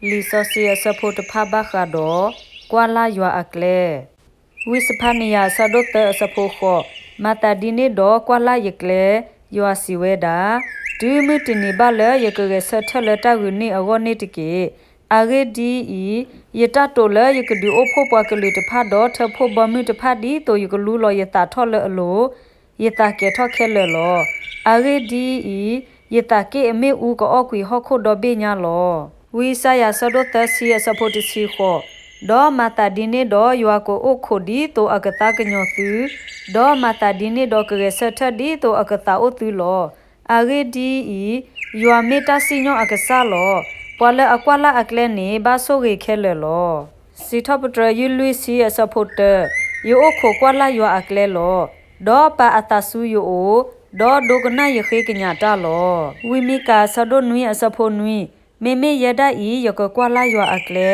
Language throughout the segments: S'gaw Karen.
လံာ်စီဆှံအဆၢဖိတဖၣ်ဘၣ်ဃးဒီး ကွၢ်လၢ်ယွၤအကျဲ ဝံစဖါနယၤအဆၢဒိၣ်သၢအဆၢဖိဃိး, မၤသးဒ်န့ၣ်ဒီးကွၢ်လၢ်ယကျဲ, ယွၤစံးဝဲဒၣ်, တုၤမုၢ်တနံၤဘၣ်လၢယကဂဲၤဆၢထၢၣ်လၢတၢ်ဂုာ်န့ၢ်အဂီၢ်န့ၣ်တက့ၢ်. အဂ့ၢ်ဒ်အံၤ, ယတၢ်တိာ်လၢယကဒုးအိၣ်ဖှိၣ်ပှၤကလုာ်တဖၣ်ဒီးထၢဖှိၣ်ဘီမုၢ်တဖၣ်ဒ်သိးယကလူလီၤယသးထီၣ်လၢအလိၤ, ယသးကဲၤထီၣ်ခဲလၢာ်လီၤ. အဂ့ၢ်ဒ်အံၤ, ယသးက့ၣ်အမ့ၣ်အူကအီၣ်ကွံာ်ဟီၣ်ခိၣ်ဒီဘ့ၣ်ညါလီၤ. ဝံယၡါယၤအဆၢဒိၣ်သၢဆံအဆၢဖိတဆံဃိး, ဒီးမၤသးဒ်န့ၣ်ဒီးယွၤကအိၣ်ခိးဒ်သိးအကသါကညီၤသု, ဒီးမၤသးဒ်န့ၣ်ဒီးကဂဲၤဆၢထၢၣ်ဒ်သိးအကသးအိၣ်သုလီၤ. အဂ့ၢ်ဒ်အံၤ, ယွၤမ့ၢ်တၢ်စံၣ်ညီၣ်အကစၢ်လီၤ. ပှၤလၢအကွၢ်လၢ်အကျဲန့ၣ် ဘၣ်ဆိၣ်ဂ့ၤခဲလၢာ်လီၤ. စံးထီၣ်ပတြၢၤယုၢ်လွံၢ်ဆံအဆၢဖိတၢ, ယအိၣ်ခိးကွၢ်လၢ်ယွၤအကျဲလီၤ. ဒီးပာ်အသးဆူယအိၣ်, ဒီးဒိကနၣ်ယဃ့ကညးတၢ်လီၤ. ဝံမံကၤအဆၢဒိၣ်နွံအဆၢဖိနွံ, မ့မ့ၢ်ယဲဒၣ်အံၤ ယကကွၢ်လၢ်ယွၤအကျဲ,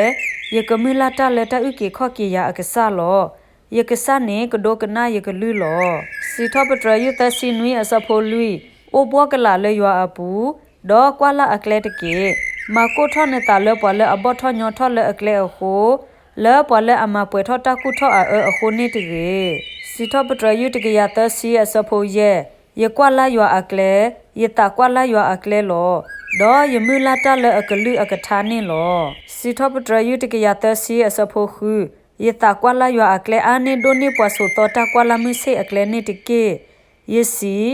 ယကမုၢ်လၢ်တၢ်လၢတၢ်အုၣ်က့ၤခီၣ်က့ၤယၤအကစၢ်လီၤ. ယကစၢ်န့ၣ်ကဒိကနၣ်ယကလုၢ်လီၤ. စံးထီၣ်ပတြၢၤယုၢ်သၢဆံနွံအဆၢဖိလွံၢ်, အိၣ်ဘှီၣ်ကလာ်လၢယွၤအပူၤ, ဒီးကွၢ်လၢ်အကျဲတက့ၢ်. မၤကိၢ်ထီၣ်နသးလၢပှၤလၢအဘီၣ်ထီၣ်ညီထီၣ်လၢအကျဲအဃိ, လၢပှၤလၢအမၤပှဲၤထီၣ်တၢ်ကူၣ်ထီၣ်အအၢအဃိန့ၣ်တဂ့ၤ. စံးထီၣ်ပတြၢၤယုၢ်တကယၤသၢဆံအဆၢဖိယဲၢ်, ယကွၢ်လၢ်ယွၤအကျဲ, ယသးကွၢ်လၢ်ယွၤအကျဲလီၤ. ဒီးယမုၢ်လၢ်တၢ်လၢအကလုၢ်အကထါန့ၣ်လီၤ. စံးထီၣ်ပတြၢၤယုၢ်တကယၤသၢဆံအဆၢဖိဃု, ယသးကွၢ်လၢ်ယွၤအကျဲအါန့ၢ်ဒိၣ်န့ၢ်ပှၤဆိးသီတၢ်ကွၢ်လၢ်မုၢ်ဆ့ၣ်အကျဲန့ၣ်တက့ၢ်. ယစံး,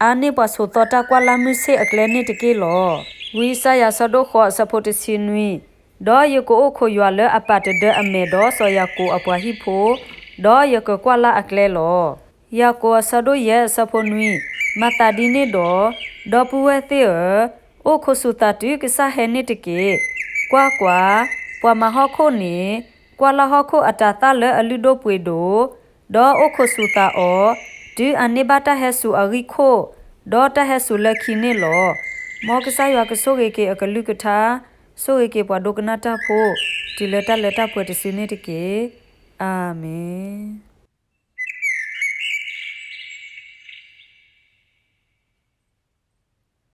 အါန့ၢ်ပှၤဆိးသီတၢ်ကွၢ်လၢ်မုၢ်ဆ့ၣ်အကျဲန့ၣ်တက့ၢ်လီၤ. ဝံယၡါယၤအဆၢဒိၣ်ဃိးအဆၢဖိတဆံနွံ, ဒီးယကအိၣ်ခိးယွၤလၢအပာ်တဒၢအမဲာ်ဒီးစီၤယၤကိာ်အပှၤဟံၣ်ဖိ, ဒီးယကကွၢ်လၢ်အကျဲလီၤ. ယၤကိာ်အဆၢဒိၣ်ယဲၢ်အဆၢဖိနွံ, မၤသးဒ်န့ၣ်ဒီး, ဒီပုၢ်ဝဲၢ်သ့ၣ်ဧၢ, အိၣ်ခိးဆူၣ်သးတုၤကစၢ်ဟဲန့ၣ်တက့ၢ်. ကွၢ်ကွၢ်, ပှၤမၤဟီၣ်ခိၣ်န့ၣ်, ကွၢ်လၢ်ဟီၣ်ခိၣ်အတၤသၣ်လၢအလုၢ်ဒိၣ်ပှ့ၤဒိၣ်, ဒီးအိၣ်ခိးဆူၣ်သးအီၤ, တုၤအန့ၢ်ဘၣ်တၢ်ဟဲစူၤအဂံၢ်ခိၣ်, ဒီးတၢ်ဟဲစူၤလၢခံန့ၣ်လီၤ. မ်ကစၢ်ယွၤကဆိၣ်ဂ့ၤက့ၤအကလုၢ်ကထါ, ဆိၣ်ဂ့ၤက့ၤပှၤဒိကနၣ်တၢ်ဖိ, တုၤလၢတၢ်လၢတၢ်ပှဲၤတစုန့ၣ်တက့ၢ်. အၤမ့ၣ်.